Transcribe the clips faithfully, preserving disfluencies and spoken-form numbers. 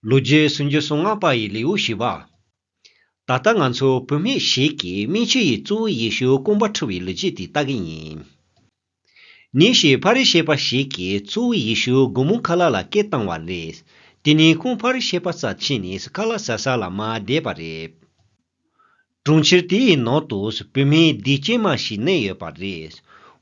ལོ་རྒྱུས་སུམ་ཅུ་སོ་ལྔ་པ་ཡི་ལེའུ་བཞི་པ། ད་ལྟ་ང་ཚོ་བུད་མེད་ཞིག་གིས་མིག་ཆུ་ཡིས་གཙོ་བོ་ཡེ་ཤུ་རྐང་པ་འཁྲུ་བའི་ལོ་རྒྱུས་དེ་ལྟ་གི་ཡིན། ཉིན་ཞིག་ཕ་རི་ཤི་པ་ཞིག་གིས་གཙོ་བོ་ཡེ་ཤུ་སྒོ་མོ་ཁ་ལག་ལ་སྐད་བཏང་བ་རེད། དེ་ནས་ཁོང་ཕ་རི་ཤི་པ་རྩར་ཕྱིན་ནས་ཁ་ལག་ཟ་ས་ལ་མར་བསྡད་པ་རེད། གྲོང་ཁྱེར་དེའི་ནང་དུ་བུད་མེད་སྡིག་ཅན་མ་ཞིག་གནས་ཡོད་པ་རེད།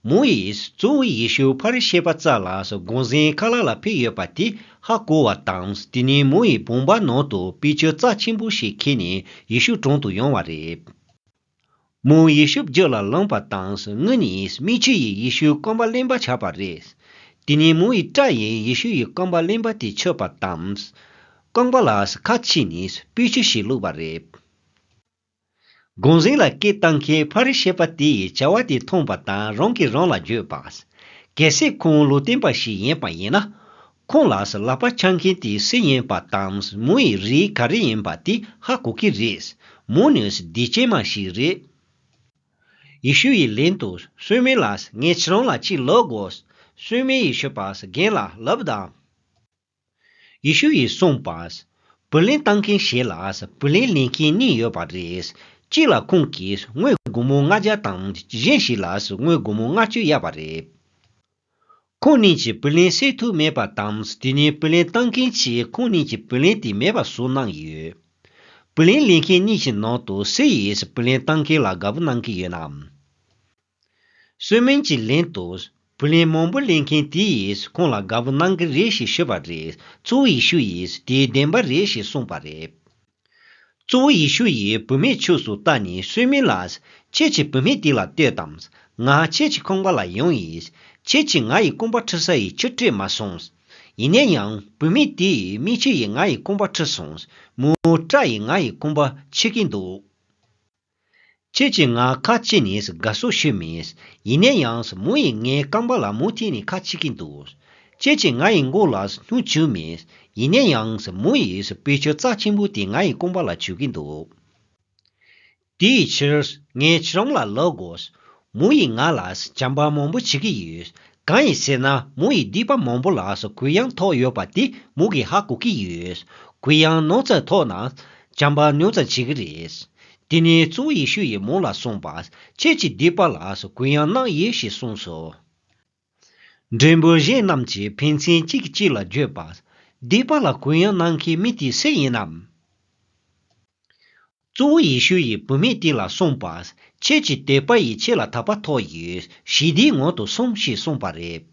མོ་ཡིས་གཙོ་བོ་ཡེ་ཤུ་ཕ་རི་ཤི་པ་རྩ་ལ་དགོང་ཟན་ཁ་ལག་ལ་ཕུལ་ཡོད་པ་དེ་ཧ་གོ་བ་དང་། དེ་ནས་མོ་ཡི་བུམ་པ་ནང་དུ་སྤོས་ཆུ་རྩ་ཆེན་པོ་ཞིག་ཁྱེར་ནས་ཡེ་ཤུ་དྲུང་དུ་ཡོང་བ་རེད། མོ་ཡེ་ཤུ་རྒྱུད་ལ་ལངས་པ་དང་། སྔོན་ནས་མིག་ཆུ་ཡིས་ཡེ་ཤུའི་རྐང་པ་བརླན་པ་ཆགས་པ་རེད། དེ་ནས་མོ་ཡི་སྐྲ་ཡིས་ཡེ་ཤུ་ཡི་རྐང་པ་བརླན་པ་དེ་ཆོད་པ་དང་། རྐང་པ་ལ་ཁ་ཕྱེ་ནས་སྤོས་ཆུ་ཞིག་བླུགས་པ་རེད། དགོང་ཟན་ལ་སྐད་བཏང་མཁན་ཕ་རི་ཤི་པ་དེ་ཡིས་བྱ་བ་དེ་མཐོང་པ་དང་རང་གིས་རང་ལ་བརྗོད་པ། གལ་སྲིད་ཁོང་ལུང་སྟོན་པ་ཞིག་ཡིན་པ་ཡིན་ན། ཁོང་ལ་ལག་པ་འཆང་མཁན་དེ་སུ་ཡིན་པ་དང་མོ་ཡི་རིགས་ག་རེ་ཡིན་པ་དེ་ཧ་གོ་གི་རེད། མོ་ནི་སྡིག་ཅན་མ་ཞིག་རེད། ཡེ་ཤུ་ཡིས་ལན་དུ། གསོལ་དམན་ལགས། ངས་ཁྱེད་རང་ལ་གཅིག་ལབ་དགོས། གསོལ་དམན་ཡིས་ཞུས་པ། རྒན་ལགས། ལབ་དང་། ཡེ་ཤུ་ཡིས་གསུངས་པ། བུ་ལོན་གཏོང་མཁན་ཞིག་ལ་བུ་ལོན་ལེན་མཁན་གཉིས་ཡོད་པ་རེད། གཅིག་ལ་ཁོང་གིས་དངུལ་སྒོར་མོ་ལྔ་བརྒྱ་དང་གཞན་ཞིག་ལ་དངུལ་སྒོར་མོ་ལྔ་བཅུ་གཡར་བ་རེད། ཁོང་གཉིས་ཀྱིས་བུ་ལོན་སེལ་ཐུབ་མེད་པ་དང་། དེ་ནས་བུ་ལོན་གཏོང་མཁན་གྱིས་ཁོང་གཉིས་ཀྱི་བུ་ལོན་དེ་མེད་པ་བཟོ་གནང་ཡོད། བུ་ལོན་ལེན་མཁན་གཉིས་ཀྱི་ནང་དུ་སུ་ཡིས་བུ་ལོན་གཏོང་མཁན་ལ་དགའ་པོ་གནང་གི་ཡོད་ན། གསོལ་དམན་གྱིས་ལན་དུ། བུ་ལོན་མང་པོ་ལེན་མཁན་དེ་ཡིས་ཁོང་ལ་དགའ་པོ་གནང་གི་རེད་ཞེས་ཞུས་པ་རེད། གཙོ་བོ་ཡེ་ཤུ་ཡིས་དེ་བདེན་པ་རེད་ཞེས་གསུངས་པ་རེད། གཙོ་བོ་ཡེ་ཤུ་ཡིས་བུད་མེད་ཕྱོགས་སུ་ལྟ་ནས་གསོལ་དམན་ལགས། ཁྱེད་ཀྱིས་བུད་མེད་དེ་ལ་ལྟོས་དང་། ང་ཁྱེད་ཀྱི་ཁང་པ་ལ་ཡོང་ཡིན། ཁྱེད་ཀྱིས་ང་ཡི་རྐང་པ་འཁྲུ་ས་ཡི་ཆུ་སྤྲད་མ་སོང་། ཡིན་ན་ཡང་བུད་མེད་དེ་ཡིས་མིག་ཆུ་ཡིས་ང་ཡི་རྐང་པ་འཁྲུ་སོང་། མོའི་སྐྲ་ཡིས་ང་ཡི་རྐང་པ་འཁྱུ་གིན་འདུག་ཁྱེད་ཀྱིས་ང་ཁ་ཕྱེ་ནས་དགའ་བསུ་ཞུས་མེད། ཡིན་ན་ཡང་མོ་ཡིས་ངའི་རྐང་པ་ལ་མུ་མཐུད་ནས་ཁ་ཕྱེ་གིན་འདུག་ཁྱེད་ཀྱིས་ང་ཡི་མགོ་ལ་སྣུམ་བྱུགས་མེད། ཡིན་ན་ཡང་མོ་ཡིས་སྤོས་ཆུ་རྩ་ཆེན་པོ་དེ་ང་ཡི་རྐང་པ་ལ་བྱུག་གིན་འདུག་དེའི་ཕྱིར་ངས་ཁྱེད་རང་ལ་ལབ་དགོས། མོ་ཡིས་ང་ལ་བྱམས་པ་མང་པོ་བྱེད་ཀྱི་ཡོད། གང་ཡིན་ཟེར་ན་མོ་ཡིས་སྡིག་པ་མང་པོ་ལ་གུ་ཡངས་ཐོགས་ཡོད་པ་དེ་མོ་གིས་ཧ་གོ་གི་ཡོད། གུ་ཡངས་ཉུང་ཙམ་ཐོགས་ན་བྱམས་པ་ཉུང་ཙམ་བྱེད་ཀྱི་རེད། དེ་ནས་གཙོ་བོ་ཡེ་ཤུ་ཡིས་མོ་ལ་གསུངས་པ། ཁྱེད་ཀྱིས་སྡིག་པ་ལ་གུ་ཡངས་གནང་ཡིན་ཞེས་གསུངས་སོ། མགྲོན་པོ་གཞན་རྣམས་ཀྱིས་ཕན་ཚུན་གཅིག་གིས་གཅིག་ལ་བརྗོད་པ། སྡིག་པ་ལ་གུ་ཡངས་གནང་མཁན་མི་དེ་སུ་ཡིན་ནམ། གཙོ་བོ་ཡེ་ཤུ་ཡིས་བུད་མེད་དེ་ལ་གསུངས་པ། ཁྱེད་ཀྱི་དད་པ་ཡིས་ཁྱེད་ལ་ཐར་པ་ཐོབ་ཡོད། ཞི་བདེའི་ངང་དུ་སོང་ཞེས་གསུངས་པ་རེད།